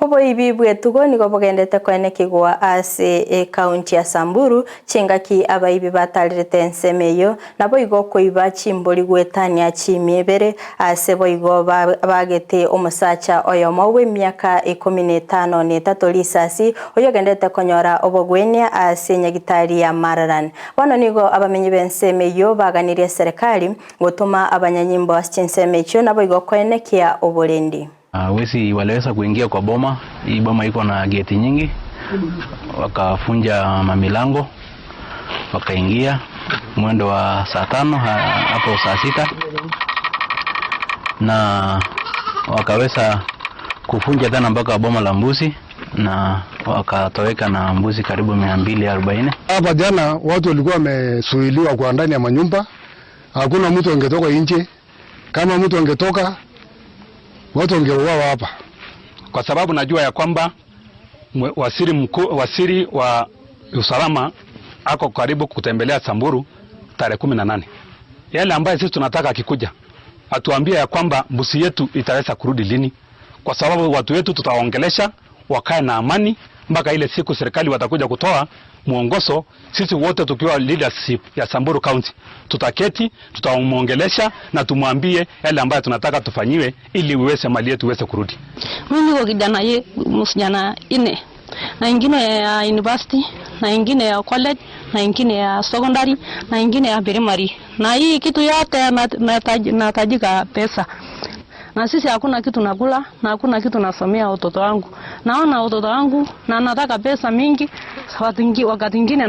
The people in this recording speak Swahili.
Oboibi bwetugo nigo bogendete koenekigwa ase ekaunti ya Samburu chingaki abaibi batarerete ensemo eyo naboigo koiba chimbori goetania chimia ibere ase boigo bagete omosacha oyomo bw'emiaka 53 risasi oyogendete konyora obogwenia ase nyagitari ya Maralal. Bono nigo abamenyi b'ensemo eyo baganirie serikali gotuma abanyanyimbo ase chinsemo echio naboigo koenekia oborendi. Wezi waliweza kuingia kwa boma. Hii boma iko na geti nyingi, wakafunja mamilango wakaingia mwendo wa saa 5 hapo saa 6 na wakaweza kufunja tena mpaka boma la mbuzi na wakatoweka na mbuzi karibu 240. Hapa jana watu walikuwa wamezuiliwa kwa ndani ya manyumba, hakuna mtu angetoka nje. Kama mtu angetoka, watu wangeuawa hapa. Kwa sababu najua ya kwamba waziri mkuu, waziri wa usalama ako karibu kutembelea Samburu tarehe 18. Yale ambayo sisi tunataka akikuja atuambie ya kwamba mbuzi yetu itaweza kurudi lini, kwa sababu watu wetu tutawaongelesha wakae na amani mpaka ile siku serikali watakuja kutoa mwongozo. Sisi wote tukiwa leadership ya Samburu County tutaketi, tutamwongelesha na tumwambie yale ambayo tunataka tufanyiwe ili uweze mali yetu iweze kurudi. Mimi niko kijana ye msichana ine na ingine ya university na ingine ya college na ingine ya secondary na ingine ya primary, na hii kitu yote natajika pesa na sisi hakuna kitu nakula na hakuna kitu nasomea watoto wangu. Naona watoto wangu na nataka pesa mingi, wakati ingine.